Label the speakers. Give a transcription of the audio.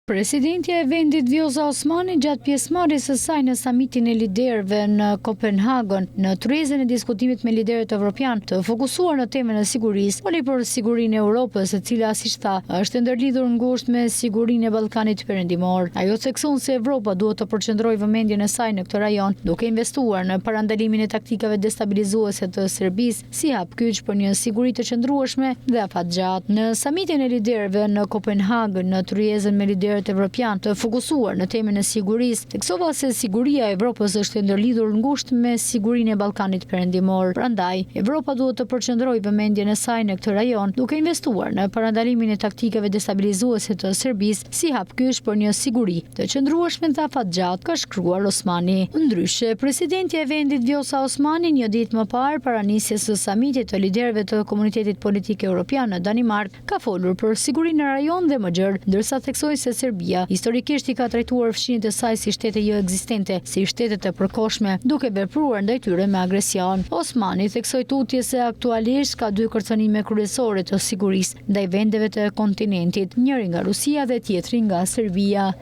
Speaker 1: Presidentja e vendit Vjosa Osmani gjatë pjesëmarrjes së saj në samitin e liderëve në Kopenhagën, në tryezën e diskutimit me liderët evropianë të fokusuar në temën e sigurisë, foli për sigurinë e Europës, e cila, siç tha, është e ndërlidhur ngushtë me sigurinë e Ballkanit Perëndimor. Ajo thekson se Evropa duhet të përqendrojë vëmendjen e saj në këtë rajon, duke investuar në parandalimin e taktikave destabilizuese të Serbisë, si hap kyç për një siguri të qëndrueshme dhe afatgjatë. Në samitin e liderëve në Kopenhagë, në tryezën me liderët evropianë të fokusuar në temën e sigurisë, theksova se siguria e Evropës është e ndërlidhur ngushtë me sigurinë e Ballkanit Perëndimor. Prandaj, Evropa duhet të përqendrojë vëmendjen e saj në këtë rajon, duke investuar në parandalimin e taktikave destabilizuese të Serbisë si hap kyç për një siguri të qëndrueshme dhe afatgjatë, ka shkruar Osmani. Ndryshe, presidentja e vendit Vjosa Osmani një ditë më parë para nisjes së samitit të liderëve të Komunitetit Politik Europian në Danimarkë, ka folur për sigurinë në rajon dhe më gjerë, ndërsa theksoi se Serbia historikisht i ka trajtuar fqinjët e saj si shtete joekzistente, si shtete të përkohshme, duke vepruar ndaj tyre me agresion. Osmani theksoi tutje se aktualisht ka dy kërcënime kryesore të sigurisë ndaj vendeve të kontinentit, njëri nga Rusia dhe tjetri nga Serbia.